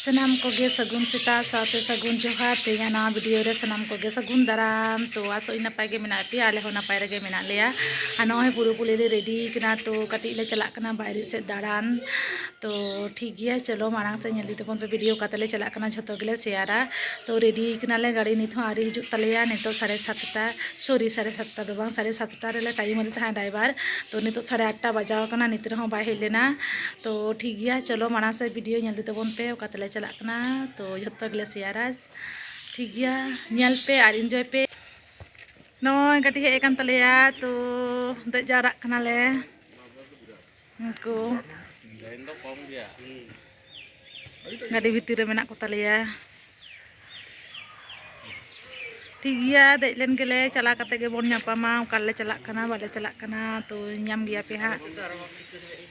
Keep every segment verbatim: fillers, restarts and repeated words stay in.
ᱥᱟᱱᱟᱢ ᱠᱚᱜᱮ ᱥᱟᱹᱜᱩᱱ ᱥᱮᱛᱟᱜ ᱥᱟᱶᱛᱮ ᱥᱟᱹᱜᱩᱱ ᱡᱚᱦᱟᱨ᱾ ᱛᱮᱦᱮᱧᱟᱜ ᱱᱟᱣᱟ ᱵᱷᱤᱰᱤᱭᱳ ᱨᱮ ᱥᱟᱱᱟᱢ ᱠᱚᱜᱮ ᱥᱟᱹᱜᱩᱱ ᱫᱟᱨᱟᱢ᱾ ᱛᱚ ᱟᱥᱚᱜ ᱟᱹᱧ ᱱᱟᱯᱟᱭ ᱜᱮ ᱢᱮᱱᱟᱜ ᱯᱮᱭᱟ, ᱟᱞᱮ ᱦᱚᱸ ᱱᱟᱯᱟᱭ ᱨᱮᱜᱮ ᱢᱮᱱᱟᱜ ᱞᱮᱭᱟ᱾ ᱟᱨ ᱱᱚᱜᱼᱚᱭ ᱯᱩᱨᱟᱹᱯᱩᱨᱤ ᱞᱮ ᱨᱮᱰᱤ ᱠᱟᱱᱟ, ᱛᱚ ᱠᱟᱹᱴᱤᱡ ᱞᱮ ᱪᱟᱞᱟᱜ ᱠᱟᱱᱟ ᱵᱟᱭᱨᱮ ᱥᱮᱫ ᱫᱟᱬᱟᱱ᱾ ᱛᱚ ᱴᱷᱤᱠ ᱜᱮᱭᱟ, ᱪᱚᱞᱚ ᱢᱟᱲᱟᱝ ᱥᱮᱫ ᱧᱮᱞ ᱤᱫᱤ ᱛᱟᱵᱚᱱ ᱯᱮ, ᱵᱷᱤᱰᱤᱭᱳ ᱚᱠᱟ ᱛᱮᱞᱮ ᱪᱟᱞᱟᱜ ᱠᱟᱱᱟ ᱡᱷᱚᱛᱚ ᱜᱮᱞᱮ ᱥᱮᱭᱟᱨᱟ᱾ ᱛᱚ ᱨᱮᱰᱤ ᱠᱟᱱᱟᱞᱮ, ᱜᱟᱹᱰᱤ ᱱᱤᱛ ᱦᱚᱸ ᱟᱹᱣᱨᱤ ᱦᱤᱡᱩᱜ ᱛᱟᱞᱮᱭᱟ᱾ ᱱᱤᱛᱚᱜ ᱥᱟᱲᱮ ᱥᱟᱛᱴᱟ, ᱥᱚᱨᱤ, ᱥᱟᱲᱮ ᱥᱟᱛᱴᱟ ᱫᱚ ᱵᱟᱝ, ᱥᱟᱲᱮ ᱥᱟᱛᱴᱟ ᱨᱮᱞᱮ ᱴᱟᱭᱤᱢ ᱟᱫᱮ ᱛᱟᱦᱮᱸᱫ ᱰᱨᱟᱭᱵᱷᱟᱨ᱾ ᱛᱚ ᱱᱤᱛᱚᱜ ᱥᱟᱲᱮ ᱟᱴᱴᱟ ᱵᱟᱡᱟᱣ ᱠᱟᱱᱟ, ᱱᱤᱛ ᱨᱮᱦᱚᱸ ᱵᱟᱭ ᱦᱮᱡ ᱞᱮᱱᱟ᱾ ᱛᱚ ᱴᱷᱤᱠ ᱜᱮᱭᱟ, ᱪᱚᱞᱚ ᱢᱟᱲᱟᱝ ᱥᱮᱫ ᱵᱷᱤᱰᱤᱭᱳ ᱧᱮᱞ ᱤᱫᱤ ᱛᱟᱵᱚᱱ ᱯᱮ, ᱚᱠᱟ ᱛᱮᱞᱮ ᱪᱟᱞᱟᱜ ᱠᱟᱱᱟ᱾ ᱛᱚ ᱡᱷᱚᱛᱚ ᱜᱮᱞᱮ ᱥᱮᱭᱟᱨᱟ᱾ ᱴᱷᱤᱠ ᱜᱮᱭᱟ, ᱧᱮᱞ ᱯᱮ ᱟᱨ ᱤᱱᱡᱚᱭ ᱯᱮ᱾ ᱱᱚᱜᱼᱚᱭ ᱜᱟᱹᱰᱤ ᱦᱮᱡ ᱟᱠᱟᱱ ᱛᱟᱞᱮᱭᱟ, ᱛᱚ ᱫᱮᱡ ᱡᱟᱣᱨᱟᱜ ᱠᱟᱱᱟᱞᱮ᱾ ᱩᱱᱠᱩ ᱜᱟᱹᱰᱤ ᱵᱷᱤᱛᱤᱨ ᱨᱮ ᱢᱮᱱᱟᱜ ᱠᱚ ᱛᱟᱞᱮᱭᱟ᱾ ᱴᱷᱤᱠ ᱜᱮᱭᱟ, ᱫᱮᱡ ᱞᱮᱱ ᱜᱮᱞᱮ, ᱪᱟᱞᱟᱣ ᱠᱟᱛᱮ ᱜᱮᱵᱚᱱ ᱧᱟᱯᱟᱢᱟ, ᱚᱠᱟ ᱨᱮᱞᱮ ᱪᱟᱞᱟᱜ ᱠᱟᱱᱟ, ᱵᱟᱞᱮ ᱪᱟᱞᱟᱜ ᱠᱟᱱᱟ, ᱛᱚ ᱧᱟᱢ ᱜᱮᱭᱟ ᱯᱮ ᱦᱟᱸᱜ᱾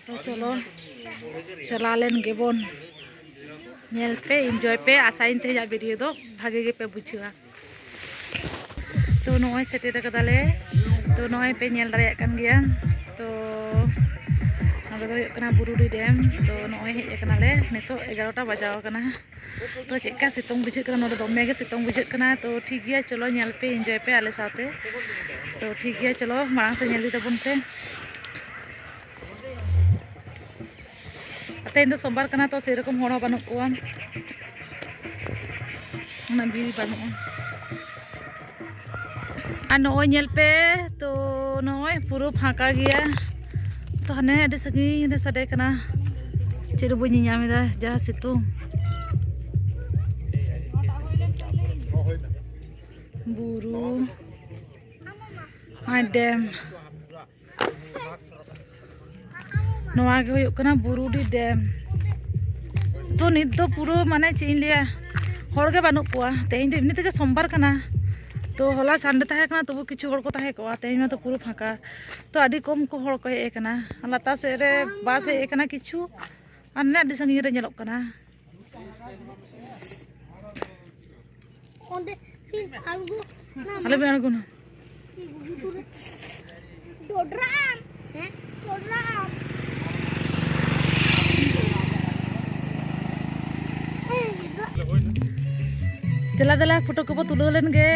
ᱛᱚ ᱪᱚᱞᱚ, ᱪᱟᱞᱟᱣ ᱞᱮᱱ ᱜᱮᱵᱚᱱ᱾ ᱧᱮᱞ ᱯᱮ, ᱤᱱᱡᱚᱭ ᱯᱮ, ᱟᱥᱟᱭᱟᱹᱧ ᱛᱮᱦᱮᱧᱟᱜ ᱵᱷᱤᱰᱤᱭᱳ ᱫᱚ ᱵᱷᱟᱜᱮ ᱜᱮᱯᱮ ᱵᱩᱡᱷᱟᱹᱣᱟ᱾ ᱛᱚ ᱱᱚᱜᱼᱚᱭ ᱥᱮᱴᱮᱨ ᱟᱠᱟᱫᱟᱞᱮ᱾ ᱛᱚ ᱱᱚᱜᱼᱚᱭ ᱯᱮ ᱧᱮᱞ ᱫᱟᱲᱮᱭᱟᱜ ᱠᱟᱱ ᱜᱮᱭᱟ᱾ ᱛᱚ ᱱᱚᱸᱰᱮ ᱫᱚ ᱦᱩᱭᱩᱜ ᱠᱟᱱᱟ ᱵᱩᱨᱩᱰᱤ ᱰᱮᱢ᱾ ᱛᱚ ᱱᱚᱜᱼᱚᱭ ᱦᱮᱡ ᱟᱠᱟᱱᱟᱞᱮ, ᱱᱤᱛᱚᱜ ᱮᱜᱟᱨᱚᱴᱟ ᱵᱟᱡᱟᱣ ᱟᱠᱟᱱᱟ᱾ ᱛᱚ ᱪᱮᱫᱠᱟ ᱥᱤᱛᱩᱝ ᱵᱩᱡᱷᱟᱹᱜ ᱠᱟᱱᱟ, ᱱᱚᱰᱮ ᱫᱚᱢᱮ ᱜᱮ ᱥᱤᱛᱩᱝ ᱵᱩᱡᱷᱟᱹᱜ ᱠᱟᱱᱟ᱾ ᱛᱚ ᱴᱷᱤᱠ ᱜᱮᱭᱟ, ᱪᱚᱞᱚ ᱧᱮᱞ ᱯᱮ, ᱤᱱᱡᱚᱭ ᱯᱮ ᱟᱞᱮ ᱥᱟᱶᱛᱮ᱾ ᱛᱚ ᱴᱷᱤᱠ ᱜᱮᱭᱟ, ᱪᱚᱞᱚ ᱢᱟᱲᱟᱝ ᱥᱮᱫ ᱧᱮᱞ ᱤᱫᱤ ᱛᱟᱵᱚᱱ ᱯᱮ᱾ ᱟᱨ ᱛᱮᱦᱮᱧ ᱫᱚ ᱥᱳᱢᱵᱟᱨ ᱠᱟᱱᱟ, ᱛᱚ ᱥᱮᱨᱚᱠᱚᱢ ᱦᱚᱲ ᱦᱚᱸ ᱵᱟᱹᱱᱩᱜ ᱠᱚᱣᱟ, ᱩᱱᱟᱹᱜ ᱵᱷᱤᱲ ᱵᱟᱹᱱᱩᱜᱼᱟ᱾ ᱟᱨ ᱱᱚᱜᱼᱚᱭ ᱧᱮᱞ ᱯᱮ, ᱛᱚ ᱱᱚᱜᱼᱚᱭ ᱯᱩᱨᱟᱹ ᱯᱷᱟᱸᱠᱟ ᱜᱮᱭᱟ᱾ ᱛᱚ ᱦᱟᱱᱮ ᱟᱹᱰᱤ ᱥᱟᱺᱜᱤᱧ ᱨᱮ ᱥᱟᱰᱮ ᱠᱟᱱᱟ, ᱪᱮᱫ ᱦᱚᱸ ᱵᱟᱹᱧ ᱧᱮᱧᱟᱢ ᱮᱫᱟ, ᱡᱟ ᱥᱤᱛᱩᱝ᱾ ᱵᱩᱨᱩ ᱟᱨ ᱰᱮᱢ᱾ ᱱᱚᱣᱟ ᱜᱮ ᱦᱩᱭᱩᱜ ᱠᱟᱱᱟ ᱵᱩᱨᱩᱰᱤ ᱰᱮᱢ᱾ ᱛᱚ ᱱᱤᱛ ᱫᱚ ᱯᱩᱨᱟᱹ, ᱢᱟᱱᱮ ᱪᱮᱫ ᱤᱧ ᱞᱟᱹᱭᱟ, ᱦᱚᱲ ᱜᱮ ᱵᱟᱹᱱᱩᱜ ᱠᱚᱣᱟ᱾ ᱛᱮᱦᱮᱧ ᱫᱚ ᱮᱢᱱᱤ ᱛᱮᱜᱮ ᱥᱳᱢᱵᱟᱨ ᱠᱟᱱᱟ, ᱛᱚ ᱦᱚᱞᱟ ᱥᱟᱱᱰᱮ ᱛᱟᱦᱮᱸ ᱠᱟᱱᱟ, ᱛᱚᱵᱩ ᱠᱤᱪᱷᱩ ᱦᱚᱲ ᱠᱚ ᱛᱟᱦᱮᱸ ᱠᱚᱜᱼᱟ᱾ ᱛᱮᱦᱮᱧ ᱢᱟᱛᱚ ᱯᱩᱨᱟᱹ ᱯᱷᱟᱸᱠᱟ᱾ ᱛᱚ ᱟᱹᱰᱤ ᱠᱚᱢ ᱠᱚ ᱦᱚᱲ ᱠᱚ ᱦᱮᱡ ᱟᱠᱟᱱᱟ᱾ ᱞᱟᱛᱟᱨ ᱥᱮᱫ ᱨᱮ ᱵᱟᱥ ᱦᱮᱡ ᱟᱠᱟᱱᱟ ᱠᱤᱪᱷᱩ, ᱟᱨ ᱱᱮ ᱟᱹᱰᱤ ᱥᱟᱺᱜᱤᱧ ᱨᱮ ᱧᱮᱞᱚᱜ ᱠᱟᱱᱟ᱾ ᱚᱸᱰᱮ ᱯᱷᱤᱨ ᱟᱬᱜᱚ ᱟᱞᱮ ᱯᱮ ᱟᱬᱜᱚᱱᱟ᱾ ᱰᱚᱰᱨᱟᱢ᱾ ᱦᱮᱸ? ᱰᱚᱰᱨᱟᱢ᱾ ᱫᱮᱞᱟ ᱫᱮᱞᱟ, ᱯᱷᱳᱴᱳ ᱠᱚᱵᱚ ᱛᱩᱞᱟᱹᱣ ᱞᱮᱱ ᱜᱮ᱾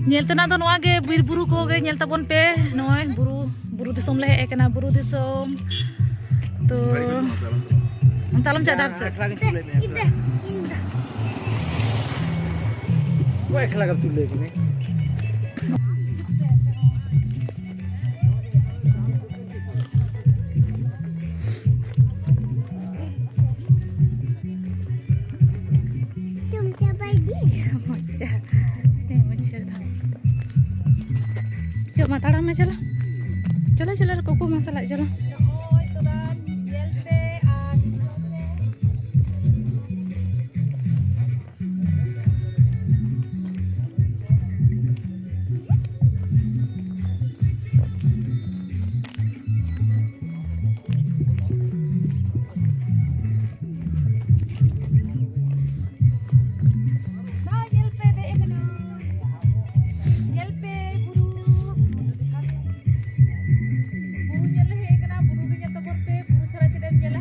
ᱧᱮᱞ ᱛᱮᱱᱟᱜ ᱫᱚ ᱱᱚᱣᱟ ᱜᱮ, ᱵᱤᱨ ᱵᱩᱨᱩ ᱠᱚᱜᱮ ᱧᱮᱞ ᱛᱟᱵᱚᱱ ᱯᱮ᱾ ᱱᱚᱜᱼᱚᱭ ᱵᱩᱨᱩ, ᱵᱩᱨᱩ ᱫᱤᱥᱚᱢ ᱞᱮ ᱦᱮᱡ ᱟᱠᱟᱱᱟ, ᱵᱩᱨᱩ ᱫᱤᱥᱚᱢ᱾ ᱛᱚ ᱚᱱᱛᱮ ᱟᱞᱚᱢ ᱪᱟᱞᱟᱜ ᱰᱟᱦᱟᱨ ᱥᱮᱫ᱾ ᱚᱠᱚᱭ ᱮᱠᱞᱟ ᱜᱮᱢ ᱛᱩᱞᱟᱹᱣ ᱠᱟᱱᱟ? ᱪᱚᱢᱪᱟ ᱵᱟᱭ ᱫᱤ᱾ ᱢᱚᱡᱟ᱾ ᱦᱮᱸ, ᱢᱚᱡᱟ ᱫᱷᱟᱣ᱾ ᱪᱚ, ᱢᱟ ᱛᱟᱲᱟᱢ ᱢᱮ, ᱪᱚᱞᱚ᱾ ᱪᱚᱞᱚ, ᱪᱚᱞᱚ, ᱠᱩᱠᱩ ᱢᱟ ᱥᱟᱞᱟᱜ ᱪᱚᱞᱚ᱾ ᱱᱚᱜᱼᱚᱭ ᱛᱚᱨᱟ ᱧᱮᱞ ᱯᱮ ᱟᱨ ᱱᱚᱜᱼᱚᱭ ᱧᱮᱞ ᱯᱮ, ᱫᱮᱡ ᱟᱠᱟᱱᱟ᱾ ᱧᱮᱞ ᱯᱮ, ᱵᱩᱨᱩ᱾ ᱵᱩᱨᱩ ᱧᱮᱞ ᱞᱮ ᱦᱮᱡ ᱟᱠᱟᱱᱟ, ᱵᱩᱨᱩ ᱜᱮ ᱧᱮᱞ ᱛᱟᱵᱚᱱ ᱯᱮ, ᱵᱩᱨᱩ ᱪᱷᱟᱲᱟ ᱪᱮᱫ ᱮᱢ ᱧᱮᱞᱟ?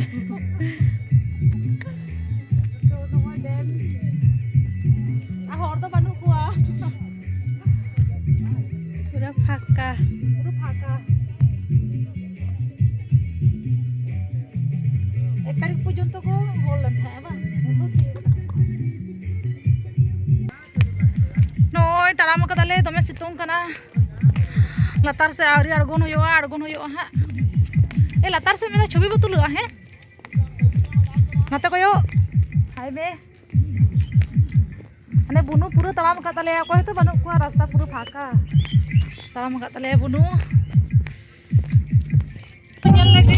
ᱛᱚ, ᱱᱚᱜᱼᱚᱭ ᱰᱮᱢ᱾ ᱟᱨ ᱦᱚᱲ ᱫᱚ ᱵᱟᱹᱱᱩᱜ ᱠᱚᱣᱟ᱾ ᱯᱩᱨᱟᱹ ᱯᱷᱟᱸᱠᱟ᱾ ᱯᱩᱨᱟᱹ ᱯᱷᱟᱸᱠᱟ᱾ ᱮᱠ ᱛᱟᱹᱨᱤᱠᱷ ᱯᱚᱨᱡᱚᱱᱛᱚ ᱠᱚ ᱦᱚᱲ ᱞᱮᱱ ᱛᱟᱦᱮᱸᱜᱼᱟ, ᱵᱟᱝ? ᱩᱱ ᱫᱚ ᱪᱮᱫ ᱦᱚᱸ ᱵᱟᱝ᱾ ᱱᱚᱜᱼᱚᱭ ᱛᱟᱲᱟᱢ ᱠᱟᱫᱟᱞᱮ, ᱫᱚᱢᱮ ᱥᱤᱛᱩᱝ ᱠᱟᱱᱟ᱾ ᱞᱟᱛᱟᱨ ᱥᱮᱫ ᱟᱹᱣᱨᱤ ᱟᱬᱜᱚᱱ ᱦᱩᱭᱩᱜᱼᱟ, ᱟᱬᱜᱚᱱ ᱦᱩᱭᱩᱜᱼᱟ ᱦᱟᱸᱜ᱾ ᱮ, ᱞᱟᱛᱟᱨ ᱥᱮᱫ ᱢᱤᱫ ᱫᱷᱟᱣ ᱪᱷᱚᱵᱤ ᱵᱚ ᱛᱩᱞᱟᱹᱜᱼᱟ, ᱦᱮᱸ? ᱱᱟᱛᱮ ᱠᱚᱭᱚᱜ᱾ ᱦᱟᱭ ᱢᱮ᱾ ᱦᱟᱱᱮ ᱵᱩᱱᱩ ᱯᱩᱨᱟᱹ ᱛᱟᱲᱟᱢ ᱟᱠᱟᱫ ᱛᱟᱞᱮᱭᱟ, ᱚᱠᱚᱭ ᱦᱚᱸᱛᱚ ᱵᱟᱹᱱᱩᱜ ᱠᱚᱣᱟ, ᱨᱟᱥᱛᱟ ᱯᱩᱨᱟᱹ ᱯᱷᱟᱸᱠᱟ᱾ ᱛᱟᱲᱟᱢ ᱟᱠᱟᱫ ᱛᱟᱞᱮᱭᱟ ᱵᱩᱱᱩ᱾ ᱧᱮᱞ ᱞᱮᱜᱮ᱾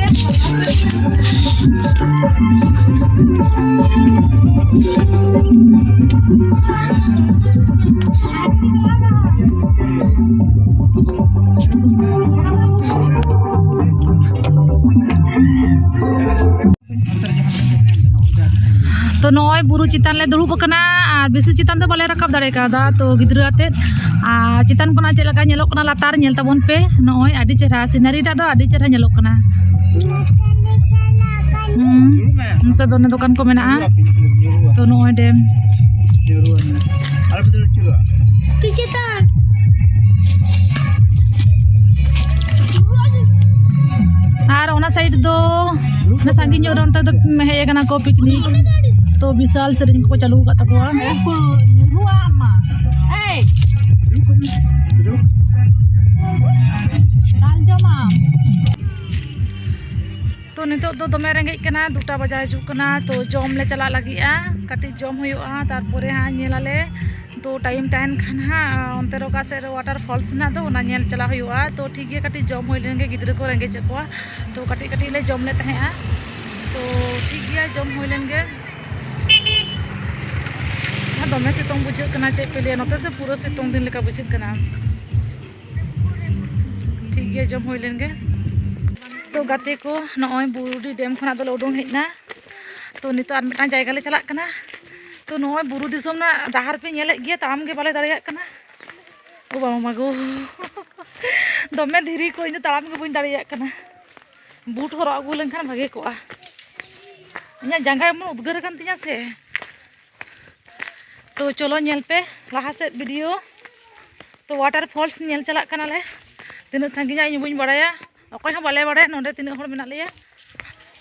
ᱛᱚ, ᱱᱚᱜᱼᱚᱭ ᱵᱩᱨᱩ ᱪᱮᱛᱟᱱ ᱞᱮ ᱫᱩᱲᱩᱵ ᱟᱠᱟᱱᱟ, ᱟᱨ ᱵᱮᱥᱤ ᱪᱮᱛᱟᱱ ᱫᱚ ᱵᱟᱞᱮ ᱨᱟᱠᱟᱵ ᱫᱟᱲᱮ ᱠᱟᱣᱫᱟ᱾ ᱛᱚ ᱜᱤᱫᱽᱨᱟᱹ ᱟᱛᱮᱫ, ᱟᱨ ᱪᱮᱛᱟᱱ ᱠᱷᱚᱱᱟᱜ ᱪᱮᱫ ᱞᱮᱠᱟ ᱧᱮᱞᱚᱜ ᱠᱟᱱᱟ ᱞᱟᱛᱟᱨ, ᱧᱮᱞ ᱛᱟᱵᱚᱱ ᱯᱮ᱾ ᱱᱚᱜᱼᱚᱭ ᱟᱹᱰᱤ ᱪᱮᱦᱨᱟ, ᱥᱤᱱᱟᱨᱤ ᱴᱟᱜ ᱫᱚ ᱟᱹᱰᱤ ᱪᱮᱦᱨᱟ ᱧᱮᱞᱚᱜ ᱠᱟᱱᱟ᱾ ᱦᱩᱸ, ᱱᱚᱛᱮ ᱫᱚ ᱚᱱᱮ ᱫᱚᱠᱟᱱ ᱠᱚ ᱢᱮᱱᱟᱜᱼᱟ᱾ ᱛᱚ ᱱᱚᱜᱼᱚᱭ ᱰᱮᱢ᱾ ᱟᱨ ᱚᱱᱟ ᱥᱟᱭᱤᱰ ᱫᱚ, ᱚᱱᱟ ᱥᱟᱺᱜᱤᱧ ᱧᱚᱜ ᱨᱮ ᱚᱱᱛᱮ ᱫᱚ ᱦᱮᱡ ᱟᱠᱟᱱᱟ ᱠᱚ ᱯᱤᱠᱱᱤᱠ᱾ ᱛᱚ ᱵᱤᱥᱟᱞ ᱥᱮᱨᱮᱧ ᱠᱚᱠᱚ ᱪᱟᱹᱞᱩ ᱟᱠᱟᱫ ᱛᱟᱠᱚᱣᱟ᱾ ᱧᱩᱨᱩᱜ ᱟᱢ ᱢᱟ᱾ ᱮᱭ! ᱫᱟᱞ ᱡᱚᱢᱟᱢ᱾ ᱛᱚ ᱱᱤᱛᱚᱜ ᱫᱚ ᱫᱚᱢᱮ ᱨᱮᱸᱜᱮᱡ ᱠᱟᱱᱟ, ᱫᱩᱴᱟ ᱵᱟᱡᱟᱣ ᱦᱤᱡᱩᱜ ᱠᱟᱱᱟ᱾ ᱛᱚ ᱡᱚᱢ ᱞᱮ ᱪᱟᱞᱟᱜ ᱞᱟᱹᱜᱤᱫᱼᱟ, ᱠᱟᱹᱴᱤᱡ ᱡᱚᱢ ᱦᱩᱭᱩᱜᱼᱟ, ᱛᱟᱨᱯᱚᱨᱮ ᱦᱟᱸᱜ ᱧᱮᱞᱟᱞᱮ᱾ ᱛᱚ ᱴᱟᱭᱤᱢ ᱛᱟᱦᱮᱱ ᱠᱷᱟᱱ ᱦᱟᱸᱜ ᱚᱱᱛᱮ ᱨᱚᱜᱟ ᱥᱮᱫ ᱨᱮ ᱣᱟᱴᱟᱨ ᱯᱷᱚᱞᱥ ᱦᱮᱱᱟᱜ ᱫᱚ, ᱚᱱᱟ ᱧᱮᱞ ᱪᱟᱞᱟᱜ ᱦᱩᱭᱩᱜᱼᱟ᱾ ᱛᱚ ᱴᱷᱤᱠ ᱜᱮᱭᱟ, ᱠᱟᱹᱴᱤᱡ ᱡᱚᱢ ᱦᱩᱭ ᱞᱮᱱ ᱜᱮ, ᱜᱤᱫᱽᱨᱟᱹ ᱠᱚ ᱨᱮᱸᱜᱮᱡᱮᱫ ᱠᱚᱣᱟ᱾ ᱛᱚ ᱠᱟᱹᱴᱤᱡ ᱠᱟᱹᱴᱤᱡ ᱞᱮ ᱡᱚᱢ ᱞᱮᱫ ᱛᱟᱦᱮᱸᱜᱼᱟ᱾ ᱛᱚ ᱴᱷᱤᱠ ᱜᱮᱭᱟ, ᱡᱚᱢ ᱦᱩᱭ ᱞᱮᱱ ᱜᱮ᱾ ᱟᱨ ᱫᱚᱢᱮ ᱥᱤᱛᱩᱝ ᱵᱩᱡᱷᱟᱹᱜ ᱠᱟᱱᱟ, ᱪᱮᱫ ᱯᱮ ᱞᱟᱹᱭᱟ, ᱱᱚᱛᱮ ᱥᱮ ᱯᱩᱨᱟᱹ ᱥᱤᱛᱩᱝ ᱫᱤᱱ ᱞᱮᱠᱟ ᱵᱩᱡᱷᱟᱹᱜ ᱠᱟᱱᱟ᱾ ᱴᱷᱤᱠ ᱜᱮᱭᱟ, ᱡᱚᱢ ᱦᱩᱭ ᱞᱮᱱ ᱜᱮ᱾ ᱛᱚ ᱜᱟᱛᱮ ᱠᱚ, ᱱᱚᱜᱼᱚᱭ ᱵᱩᱨᱩᱰᱤ ᱰᱮᱢ ᱠᱷᱚᱱᱟᱜ ᱫᱚᱞᱮ ᱩᱰᱩᱝ ᱦᱮᱡ ᱮᱱᱟ᱾ ᱛᱚ ᱱᱤᱛᱚᱜ ᱟᱨ ᱢᱤᱫᱴᱟᱝ ᱡᱟᱭᱜᱟ ᱞᱮ ᱪᱟᱞᱟᱜ ᱠᱟᱱᱟ᱾ ᱛᱚ ᱱᱚᱜᱼᱚᱭ ᱵᱩᱨᱩ ᱫᱤᱥᱚᱢ ᱨᱮᱱᱟᱜ ᱰᱟᱦᱟᱨ ᱯᱮ ᱧᱮᱞᱮᱫ ᱜᱮᱭᱟ, ᱛᱟᱲᱟᱢ ᱜᱮ ᱵᱟᱞᱮ ᱫᱟᱲᱮᱭᱟᱜ ᱠᱟᱱᱟ᱾ ᱳ ᱵᱟᱵᱟ ᱢᱟ ᱜᱳ᱾ ᱫᱚᱢᱮ ᱫᱷᱤᱨᱤ ᱠᱚ, ᱤᱧ ᱫᱚ ᱛᱟᱲᱟᱢ ᱜᱮ ᱵᱟᱹᱧ ᱫᱟᱲᱮᱭᱟᱜ ᱠᱟᱱᱟ᱾ ᱵᱩᱴ ᱦᱚᱨᱚᱜ ᱟᱹᱜᱩ ᱞᱮᱱᱠᱷᱟᱱ ᱵᱷᱟᱜᱮ ᱠᱚᱜᱼᱟ᱾ ᱤᱧᱟᱹᱜ ᱡᱟᱸᱜᱟ ᱮᱢᱚᱱ ᱩᱫᱽᱜᱟᱹᱨ ᱟᱠᱟᱱ ᱛᱤᱧᱟ ᱥᱮ᱾ ᱛᱚ ᱪᱚᱞᱚ ᱧᱮᱞ ᱯᱮ ᱞᱟᱦᱟ ᱥᱮᱫ ᱵᱷᱤᱰᱤᱭᱳ᱾ ᱛᱚ ᱣᱟᱴᱟᱨ ᱯᱷᱚᱞᱥ ᱧᱮᱞ ᱪᱟᱞᱟᱜ ᱠᱟᱱᱟᱞᱮ᱾ ᱛᱤᱱᱟᱹᱜ ᱥᱟᱺᱜᱤᱧᱟ ᱤᱧ ᱵᱟᱹᱧ ᱵᱟᱲᱟᱭᱟ, ᱚᱠᱚᱭ ᱦᱚᱸ ᱵᱟᱞᱮ ᱵᱟᱲᱟᱭᱟ ᱱᱚᱸᱰᱮ ᱛᱤᱱᱟᱹᱜ ᱦᱚᱲ ᱢᱮᱱᱟᱜ ᱞᱮᱭᱟ᱾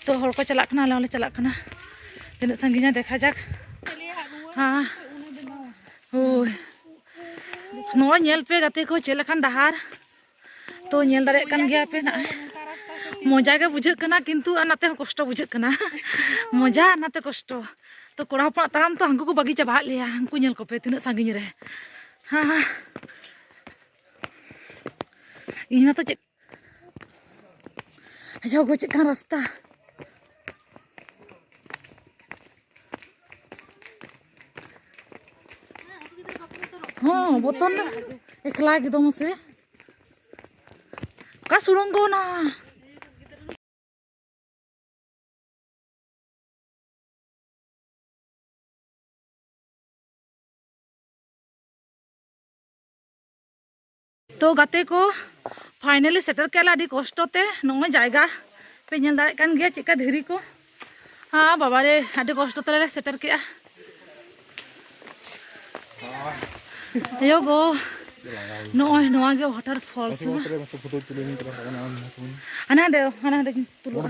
ᱛᱚ ᱦᱚᱲ ᱠᱚ ᱪᱟᱞᱟᱜ ᱠᱟᱱᱟ, ᱟᱞᱮ ᱦᱚᱸᱞᱮ ᱪᱟᱞᱟᱜ ᱠᱟᱱᱟ᱾ ᱛᱤᱱᱟᱹᱜ ᱥᱟᱺᱜᱤᱧᱟ ᱫᱮᱠᱷᱟ ᱡᱟᱠ᱾ ᱦᱮᱸ, ᱦᱳᱭ, ᱱᱚᱜᱼᱚᱭ ᱧᱮᱞ ᱯᱮ ᱜᱟᱛᱮ ᱠᱚ, ᱪᱮᱫ ᱞᱮᱠᱟᱱ ᱰᱟᱦᱟᱨ᱾ ᱛᱚ ᱧᱮᱞ ᱫᱟᱲᱮᱭᱟᱜ ᱠᱟᱱ ᱜᱮᱭᱟ ᱯᱮ ᱱᱟᱜ, ᱢᱚᱡᱟ ᱜᱮ ᱵᱩᱡᱷᱟᱹᱜ ᱠᱟᱱᱟ, ᱠᱤᱱᱛᱩ ᱟᱨ ᱱᱟᱛᱮ ᱦᱚᱸ ᱠᱚᱥᱴᱚ ᱵᱩᱡᱷᱟᱹᱜ ᱠᱟᱱᱟ᱾ ᱢᱚᱡᱟ ᱟᱨ ᱱᱟᱛᱮ ᱠᱚᱥᱴᱚ᱾ ᱛᱚ ᱠᱚᱲᱟ ᱦᱚᱯᱚᱱᱟᱜ ᱛᱟᱲᱟᱢ ᱛᱚ ᱦᱟᱹᱱᱠᱩ ᱠᱚ ᱵᱟᱹᱜᱤ ᱪᱟᱵᱟᱣᱟᱫ ᱞᱮᱭᱟ, ᱦᱟᱹᱱᱠᱩ ᱧᱮᱞ ᱠᱚᱯᱮ ᱛᱤᱱᱟᱹᱜ ᱥᱟᱺᱜᱤᱧ ᱨᱮ᱾ ᱦᱮᱸ, ᱦᱮᱸ᱾ ᱤᱧ ᱢᱟᱛᱚ ᱪᱮᱫ, ᱟᱭᱳ ᱜᱳ, ᱪᱮᱫᱠᱟᱱ ᱨᱟᱥᱛᱟ᱾ ᱦᱚᱸ, ᱵᱚᱛᱚᱨ ᱱᱟ᱾ ᱮᱠᱞᱟ ᱜᱮ ᱫᱚ ᱢᱟᱥᱮ᱾ ᱚᱠᱟ ᱥᱩᱲᱚᱝ ᱜᱚ ᱚᱱᱟ? ᱛᱚ ᱜᱟᱛᱮ ᱠᱚ, finally ᱥᱮᱴᱮᱨ ᱠᱮᱫ ᱞᱮ ᱟᱹᱰᱤ ᱠᱚᱥᱴᱚ ᱛᱮ᱾ ᱱᱚᱜᱼᱚᱭ ᱡᱟᱭᱜᱟ ᱯᱮ ᱧᱮᱞ ᱫᱟᱲᱮᱭᱟᱜ ᱠᱟᱱ ᱜᱮᱭᱟ, ᱪᱮᱫᱠᱟ ᱫᱷᱤᱨᱤ ᱠᱚ᱾ ᱦᱮᱸ ᱵᱟᱵᱟ ᱨᱮ, ᱟᱹᱰᱤ ᱠᱚᱥᱴᱚ ᱛᱮᱞᱮ ᱥᱮᱴᱮᱨ ᱠᱮᱜᱼᱟ᱾ ᱟᱭᱳ ᱜᱳ, ᱱᱚᱜᱼᱚᱭ ᱱᱚᱣᱟ ᱜᱮ water falls ᱵᱟᱝ? ᱦᱟᱱᱮ ᱦᱟᱸᱰᱮ, ᱦᱟᱱᱮ ᱦᱟᱸᱰᱮ ᱠᱤᱱ ᱛᱩᱞᱩᱜᱼᱟ᱾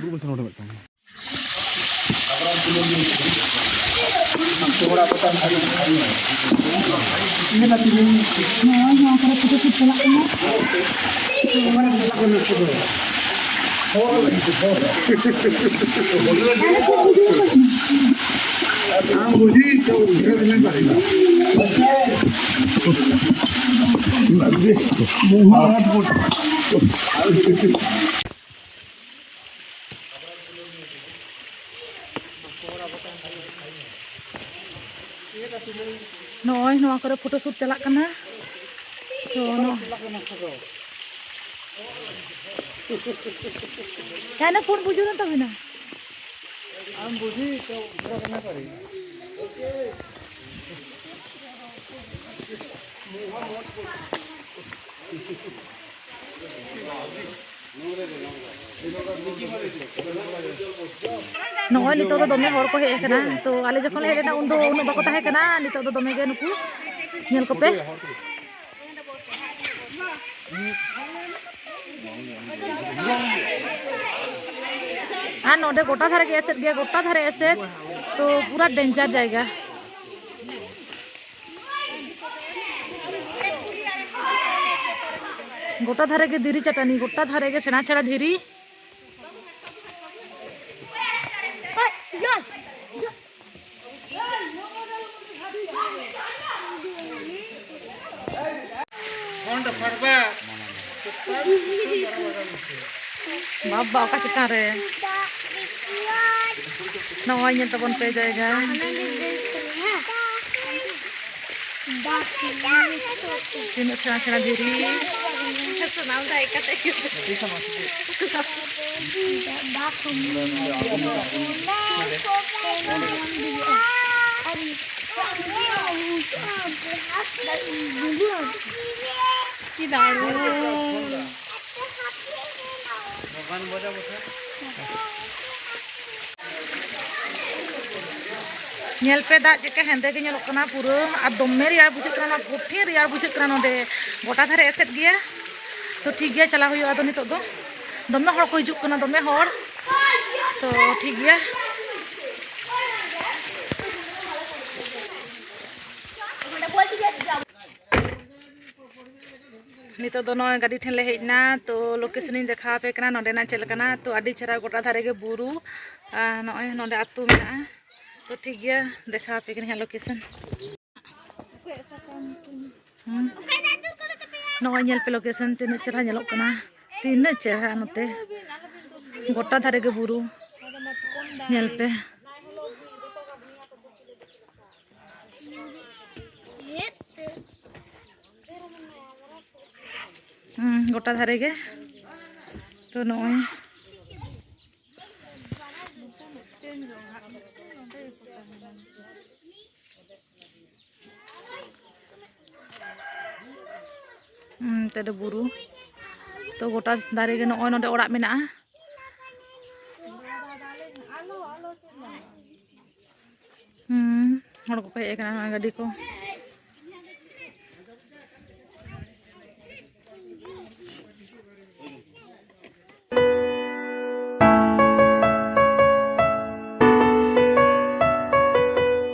ᱱᱚᱣᱟ ᱠᱚᱨᱮ ᱯᱷᱳᱴᱳ ᱥᱩᱴ ᱪᱟᱞᱟᱜ ᱠᱟᱱᱟ᱾ ᱱᱚᱜᱼᱚᱭ ᱱᱚᱣᱟ ᱠᱚᱨᱮ ᱯᱷᱳᱴᱳ ᱥᱩᱴ ᱪᱟᱞᱟᱜ ᱠᱟᱱᱟ᱾ ᱛᱚ ᱱᱚᱣᱟ ᱠᱮᱱ ᱯᱷᱳᱱ ᱵᱩᱡᱩᱨ ᱮᱱ ᱛᱟᱵᱤᱱᱟ? ᱟᱢ ᱵᱩᱡᱷᱤ ᱛᱚ ᱩᱫᱷᱟᱨ ᱠᱟᱱᱟ ᱯᱟᱨᱮ᱾ ᱱᱚᱜᱼᱚᱭ ᱱᱤᱛᱚᱜ ᱫᱚ ᱫᱚᱢᱮ ᱦᱚᱲ ᱠᱚ ᱦᱮᱡ ᱟᱠᱟᱱᱟ᱾ ᱛᱚ ᱟᱞᱮ ᱡᱚᱠᱷᱚᱱ ᱞᱮ ᱦᱮᱡ ᱞᱮᱱᱟ ᱩᱱ ᱫᱚ ᱩᱱᱟᱹᱜ ᱵᱟᱠᱚ ᱛᱟᱦᱮᱸ ᱠᱟᱱᱟ᱾ ᱱᱤᱛᱚᱜ ᱫᱚ ᱫᱚᱢᱮ ᱜᱮ ᱱᱩᱠᱩ, ᱧᱮᱞ ᱠᱚᱯᱮ᱾ ᱟᱨ ᱱᱚᱰᱮ ᱜᱚᱴᱟ ᱫᱷᱟᱨᱮ ᱜᱮ ᱮᱥᱮᱫ ᱜᱮᱭᱟ, ᱜᱚᱴᱟ ᱫᱷᱟᱨᱮ ᱮᱥᱮᱫ᱾ ᱛᱚ ᱯᱩᱨᱟ danger ᱡᱟᱭᱜᱟ᱾ ᱜᱚᱴᱟ ᱫᱷᱟᱨᱮ ᱜᱮ ᱫᱷᱤᱨᱤ ᱪᱟᱹᱴᱟᱹᱱᱤ, ᱜᱚᱴᱟ ᱫᱷᱟᱨᱮ ᱜᱮ ᱥᱮᱬᱟ ᱥᱮᱬᱟ ᱫᱷᱤᱨᱤ᱾ ᱵᱟᱵᱟ, ᱚᱠᱟ ᱪᱮᱛᱟᱱ ᱨᱮ? ᱱᱚᱜᱼᱚᱭ ᱧᱮᱞ ᱛᱟᱵᱚᱱ ᱯᱮ ᱡᱟᱭᱜᱟ᱾ ᱛᱤᱱᱟᱹᱜ ᱥᱮᱬᱟ ᱥᱮᱬᱟ ᱫᱷᱤᱨᱤ᱾ ᱥᱟᱱᱟᱢ ᱫᱟᱭ ᱠᱟᱛᱮ᱾ ᱧᱮᱞ ᱯᱮ, ᱫᱟᱜ ᱪᱮᱫᱠᱟ ᱦᱮᱸᱫᱮ ᱜᱮ ᱧᱮᱞᱚᱜ ᱠᱟᱱᱟ ᱯᱩᱨᱟᱹ, ᱟᱨ ᱫᱚᱢᱮ ᱨᱮᱭᱟᱲ ᱵᱩᱡᱷᱟᱹᱜ ᱠᱟᱱᱟ, ᱚᱱᱟ ᱠᱚᱴᱷᱤᱱ ᱨᱮᱭᱟᱲ ᱵᱩᱡᱷᱟᱹᱜ ᱠᱟᱱᱟ ᱱᱚᱰᱮ᱾ ᱜᱚᱴᱟ ᱫᱷᱟᱨᱮ ᱮᱥᱮᱫ ᱜᱮᱭᱟ᱾ ᱛᱚ ᱴᱷᱤᱠ ᱜᱮᱭᱟ, ᱪᱟᱞᱟᱣ ᱦᱩᱭᱩᱜᱼᱟ ᱟᱫᱚ ᱱᱤᱛᱚᱜ ᱫᱚ᱾ ᱫᱚᱢᱮ ᱦᱚᱲ ᱠᱚ ᱦᱤᱡᱩᱜ ᱠᱟᱱᱟ, ᱫᱚᱢᱮ ᱦᱚᱲ᱾ ᱛᱚ ᱴᱷᱤᱠ ᱜᱮᱭᱟ᱾ ᱱᱤᱛᱚᱜ ᱫᱚ ᱱᱚᱜᱼᱚᱭ ᱜᱟᱹᱰᱤ ᱴᱷᱮᱱ ᱞᱮ ᱦᱮᱡ ᱮᱱᱟ᱾ ᱛᱚ ᱞᱳᱠᱮᱥᱚᱱ ᱤᱧ ᱫᱮᱠᱷᱟᱣ ᱟᱯᱮ ᱠᱟᱱᱟ ᱱᱚᱸᱰᱮᱱᱟᱜ ᱪᱮᱫ ᱞᱮᱠᱟᱱᱟ᱾ ᱛᱚ ᱟᱹᱰᱤ ᱪᱮᱦᱨᱟ, ᱜᱚᱴᱟ ᱫᱷᱟᱨᱮ ᱜᱮ ᱵᱩᱨᱩ᱾ ᱟᱨ ᱱᱚᱜᱼᱚᱭ ᱱᱚᱸᱰᱮ ᱟᱹᱛᱩ ᱢᱮᱱᱟᱜᱼᱟ᱾ ᱛᱚ ᱴᱷᱤᱠ ᱜᱮᱭᱟ, ᱫᱮᱠᱷᱟᱣ ᱟᱯᱮ ᱠᱟᱱᱟ ᱦᱟᱸᱜ ᱞᱳᱠᱮᱥᱚᱱ᱾ ᱦᱩᱸ᱾ ᱱᱚᱜᱼᱚᱭ ᱧᱮᱞ ᱯᱮ, ᱞᱳᱠᱮᱥᱚᱱ ᱛᱤᱱᱟᱹᱜ ᱪᱮᱦᱨᱟ ᱧᱮᱞᱚᱜ ᱠᱟᱱᱟ, ᱛᱤᱱᱟᱹᱜ ᱪᱮᱦᱨᱟ ᱱᱚᱛᱮ᱾ ᱜᱚᱴᱟ ᱫᱷᱟᱨᱮ ᱜᱮ ᱵᱩᱨᱩ, ᱧᱮᱞ ᱯᱮ᱾ ᱦᱩᱸ, ᱜᱚᱴᱟ ᱫᱷᱟᱨᱮ ᱜᱮ᱾ ᱛᱚ ᱱᱚᱜᱼᱚᱭ᱾ ᱦᱩᱸ, ᱱᱚᱛᱮ ᱫᱚ ᱵᱩᱨᱩ᱾ ᱛᱚ ᱜᱚᱴᱟ ᱫᱟᱨᱮ ᱜᱮ, ᱱᱚᱜᱼᱚᱭ ᱱᱚᱰᱮ ᱚᱲᱟᱜ ᱢᱮᱱᱟᱜᱼᱟ᱾ ᱦᱩᱸ, ᱦᱚᱲ ᱠᱚᱠᱚ ᱦᱮᱡ ᱟᱠᱟᱱᱟ, ᱱᱚᱜᱼᱚᱭ ᱜᱟᱹᱰᱤ ᱠᱚ᱾